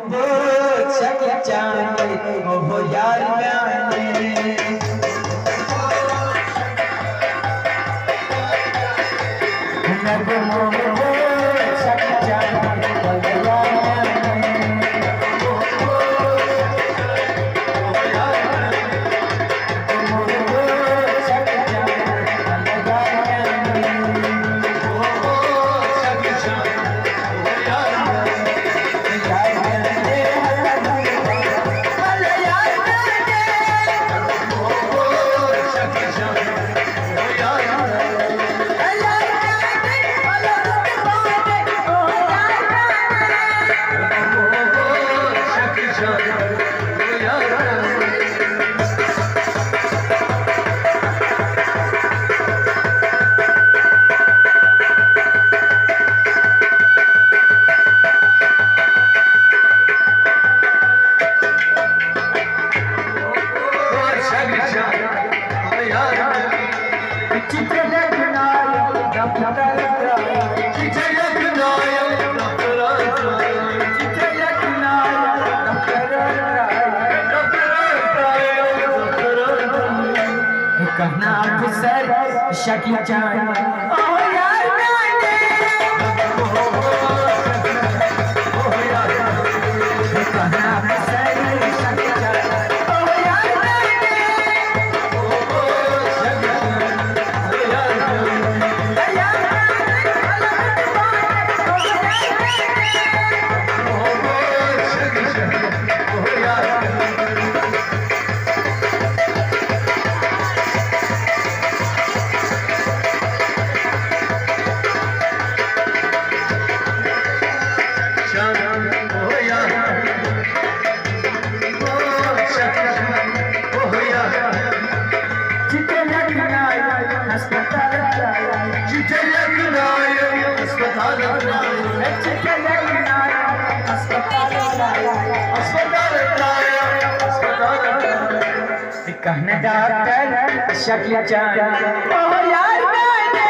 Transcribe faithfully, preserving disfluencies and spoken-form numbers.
بہٕ چھَکھ چانٕے، اوہ یار میانٕے۔ مےٚ گوٚو مومہٕ، بہٕ چھَکھ چانٕے، اوہ یار میانٕے۔ کہنا افسر شکل چان، او یار میانے۔ کہنا افسر شکل چان، او یار میانے۔ کہنا ڈاکٹر شکل چان، او یار میانے۔